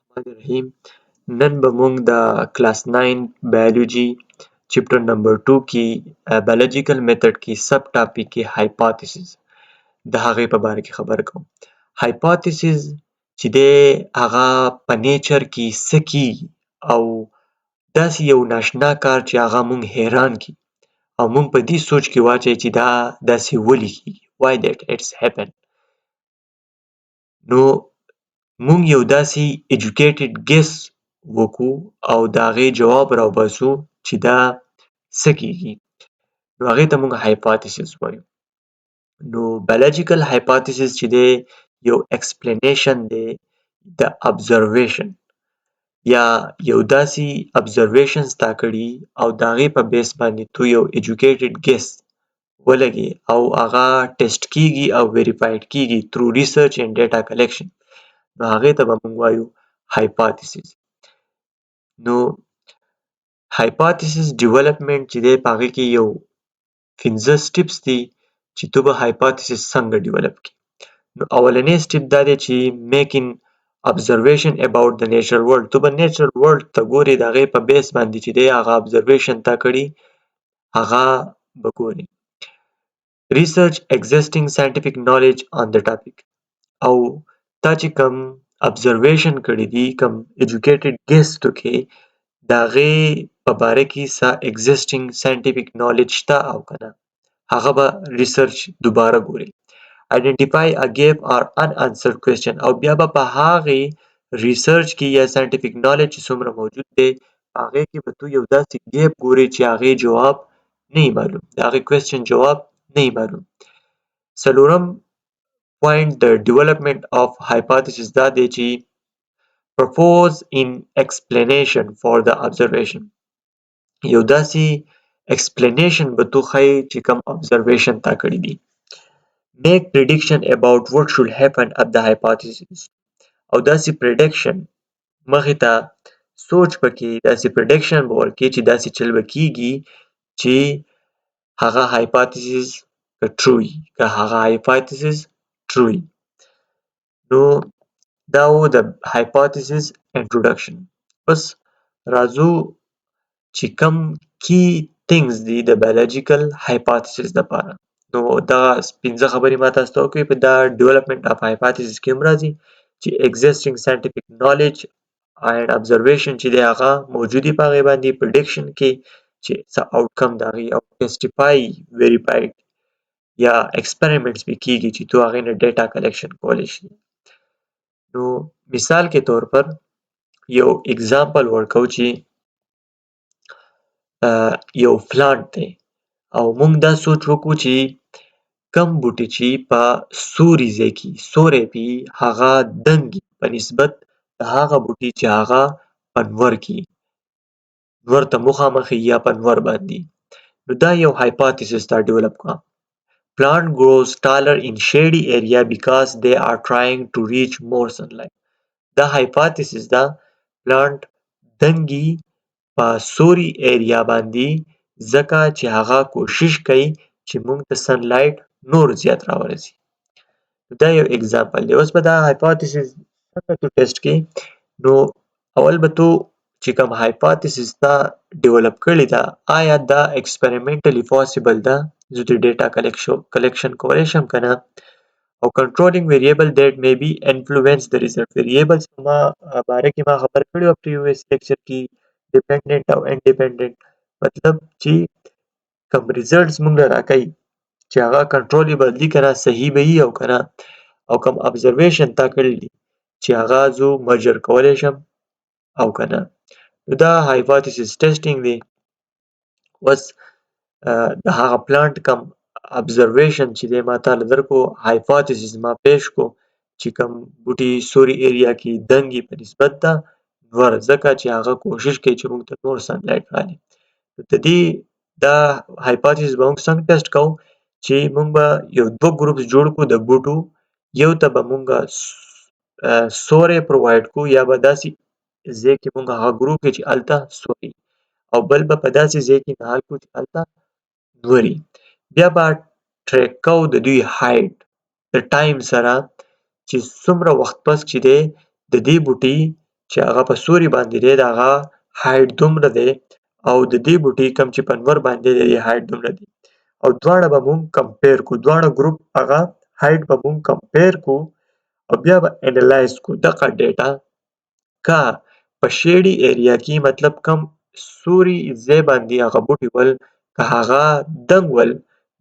الرحمن الرحیم. نن به مونږ د کلاس 9 بیولوژي چپټر نمبر 2 کې بیولوژیکل میتھډ کې سب ټاپک کې هایپوتیسس د هغې په باره کې خبره کوو. هایپوتیسس چې دی هغه په نیچر کې څه کیږي او داسې یو ناشنا کار چې هغه مونږ حیران کړي او مونږ په دې سوچ کې واچوي چې دا داسې ولې کیږي، why that it's happen. نو مونږ یو داسې educated guess وکړو او د هغې جواب راوباسو چې دا څه کیږي، نو هغې ته مونږ هایپوتیسس وایو. نو بیولوژیکل هایپوتیسس چې دی یو explanation دی د observation یا یو داسې observations تا کړي او د هغې په base باندې تو یو educated guess ولګي او هغه ټیسټ کیږي او verified کیږي through research and data collection، نو هغې ته به مونږ وایو هایپوتیسس. نو هایپوتیسس development چې دی په هغې کې یو پنځه steps دي چې ته به هایپوتیسس څنګه develop کړې. نو اولنی step دا دی چې making observation about the natural world. ته به natural world ته ګورې، د هغې په base باندې چې دی هغه observation تا کړي هغه به ګورې. Research existing scientific knowledge on the topic، او تا چې کوم observation کړي دي، کوم educated guess تو کې، د هغې په باره کې څه existing scientific knowledge شته او که نه، هغه به research دوباره ګوري. Identify a gap or unanswered question، او بیا به په هغې research کې یا scientific knowledge چې څومره موجود دی په هغې کې به تو یو داسې gap ګورې چې هغې جواب نه وي معلوم، د هغې question جواب نه وي معلوم. څلورم point د development of hypothesis دا دی چې propose an explanation for the observation. یو داسې explanation به تو ښیې چې کوم observation تا کړی دي. Make prediction about what should happen if the hypothesis، او داسې prediction مخې ته سوچ پکې، داسې prediction به ورکې چې داسې چل به کیږي چې هغه hypothesis که true وي، که هغه hypothesis true وي. نو دا و د hypothesis introduction. اوس راځو چې کوم key things دي د biological hypothesis دپاره. نو دغه پنځه خبرې ما تاسو ته وکړې، په دا development of hypothesis کې هم راځي چې existing scientific knowledge and observation چې دی هغه موجود په هغې باندې، prediction کې چې څه outcome د هغې، او testify verified یا experiments به کیږي چې تو هغې نه data collection کولی شي. نو مثال کے طور پر یو example ورکوو چې یو plant دی او موږ دا سوچ وکړو چې کوم بوټي چې په سوري ځای کې سوری وي هغه دنګ وي په نسبت د هغه بوټي چې هغه په نور کې نور ته مخامخ یا په نور باندې. نو دا یو hypothesis تا develop کړه: Plant grows taller in shady area because they are trying to reach more sunlight. دا hypothesis ده، plant دنګ وي په سوري area باندې ځکه چې هغه کوشش کوي چې موږ ته sunlight نور زیات راورسي. دا یو example دی. اوس به دا hypothesis څنګه تو ټیسټ کړې؟ نو اول به تو چې کوم hypothesis تا develop کړې ده، آیا دا experimentally possible ده، زه د data collection کولی شم که نه، او controlling variable that may be influence the result. Variables ما باره کې ما خبره کړې وه previous lecture کې، dependent او independent، مطلب چې کوم results موږ له راکوي چې هغه کنټرول یې بدلي که نه، صحیح به وي او که نه، او کوم observation تا کړی دي چې هغه زه measure کولی شم او که نه. نو دا hypothesis testing دی. اوس د هغه plant کوم observation چې دی ما تاله درکړو، hypothesis ما پیش کړو چې کوم بوټي سوري area کې دنګ وي په نسبت د نور ځکه چې هغه کوشش کوي چې موږ ته نور sunlight رالي. د دې دا hypothesis به موږ څنګه ټیسټ کوو؟ چې موږ به یو دوه groups جوړ کړو د بوټو، یو ته به موږ سوری provide کړو یا به داسې ځای کې موږ هغه grow کړو چې هلته سوری، او بل به په داسې ځای کې نهال کړو چې هلته نور. بیا به track کوو د دوی height د time سره چې څومره وخت پس چې دی د دې بوټي چې هغه په سوري باندې دی، د هغه height دومره دی، او د دې بوټي کوم چې په نور باندې دی، د height دومره دی، او دواړه به مونږ compare کو، دواړه ګروپ هغه height به مونږ compare کو او بیا به analyze کو دغه data. که په shady area کې، مطلب کم سوري ځای باندې هغه بوټي ول، که هغه دنګ ول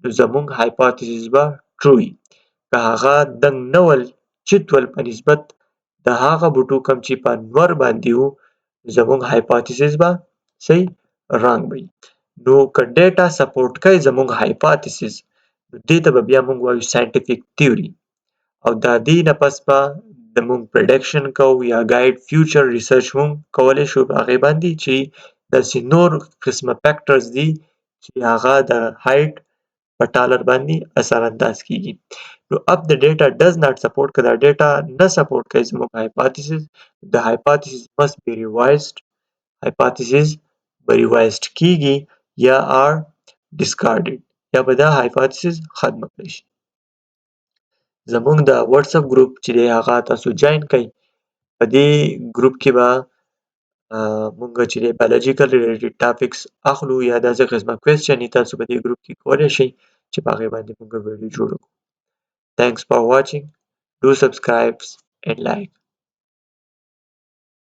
نو زمونږ hypothesis به true وي. که هغه دنګ نه ول، چت ول په نسبت د هغه بوټو کوم چې په نور باندې وو، زمونږ hypothesis به صحیح wrong وي. نو که data support کوي زمونږ hypothesis، نو دې ته به بیا مونږ وایو scientific theory، او دا دې نه پس به د مونږ prediction کوو یا guide future research مونږ کولی شو په هغې باندې چې داسې نور قسمه factors دي چې هغه د height په taller باندې اثر انداز کیږي. نو if the data does not support، که دا data نه support کوي زموږ hypothesis، the hypothesis must be revised، hypothesis به revised کیږي یا are discarded، یا به دا hypothesis ختم کړی شي. زموږ د WhatsApp group چې دی هغه تاسو join کړئ. په دې ګروپ کې به مونږ چې دی biological related topics اخلو یا داسې قسمه question تاسو په دې ګروپ کې کولی شئ چې په هغې باندې مونږ ویډیو جوړو کړو. Thanks for watching. Do subscribe and like.